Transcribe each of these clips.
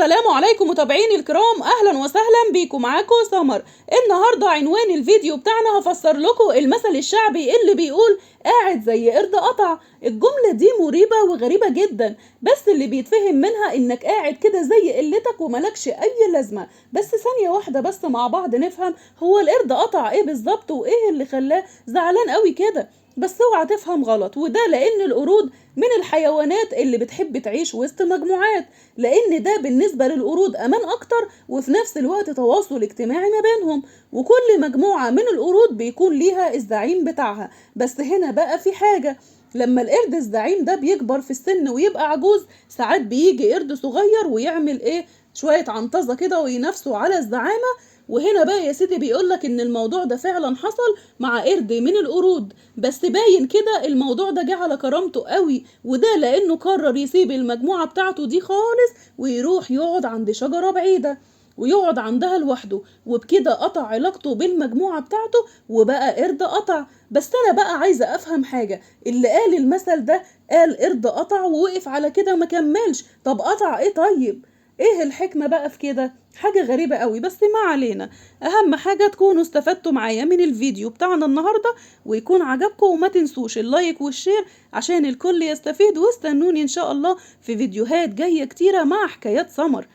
السلام عليكم متابعيني الكرام، اهلا وسهلا بيكم. معاكم سمر. النهارده عنوان الفيديو بتاعنا هفسر لكم المثل الشعبي اللي بيقول قاعد زي قرد قطع. الجملة دي مريبه وغريبة جدا، بس اللي بيتفهم منها انك قاعد كده زي قلتك وملكش اي لازمه. بس ثانية واحدة بس مع بعض نفهم هو القرد قطع ايه بالظبط وايه اللي خلاه زعلان قوي كده. بس اوعى تفهم غلط، وده لان القرود من الحيوانات اللي بتحب تعيش وسط مجموعات، لان ده بالنسبة للقرود امان اكتر وفي نفس الوقت تواصل اجتماعي ما بينهم، وكل مجموعة من القرود بيكون ليها الزعيم بتاعها. بس هنا بقى في حاجة، لما القرد الزعيم ده بيكبر في السن ويبقى عجوز، ساعات بيجي قرد صغير ويعمل ايه شوية عنطزة كده وينافسوا على الزعامة. وهنا بقى يا سيدي بيقولك ان الموضوع ده فعلا حصل مع قرد من القرود، بس باين كده الموضوع ده جه على كرامته قوي، وده لانه قرر يسيب المجموعة بتاعته دي خالص ويروح يقعد عند شجرة بعيدة ويقعد عندها لوحده، وبكده قطع علاقته بالمجموعة بتاعته وبقى قرد قطع. بس انا بقى عايزة افهم حاجة، اللي قال المثل ده قال قرد قطع ووقف على كده ما كملش، طب قطع ايه؟ طيب ايه الحكمة بقى في كده؟ حاجة غريبة قوي، بس ما علينا. اهم حاجة تكونوا استفدتوا معايا من الفيديو بتاعنا النهاردة ويكون عجبكم، وما تنسوش ال like وال share عشان الكل يستفيد، واستنوني ان شاء الله في فيديوهات جاية كتيرة مع حكايات سمر،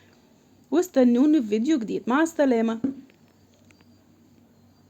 واستنوني في فيديو جديد. مع السلامة.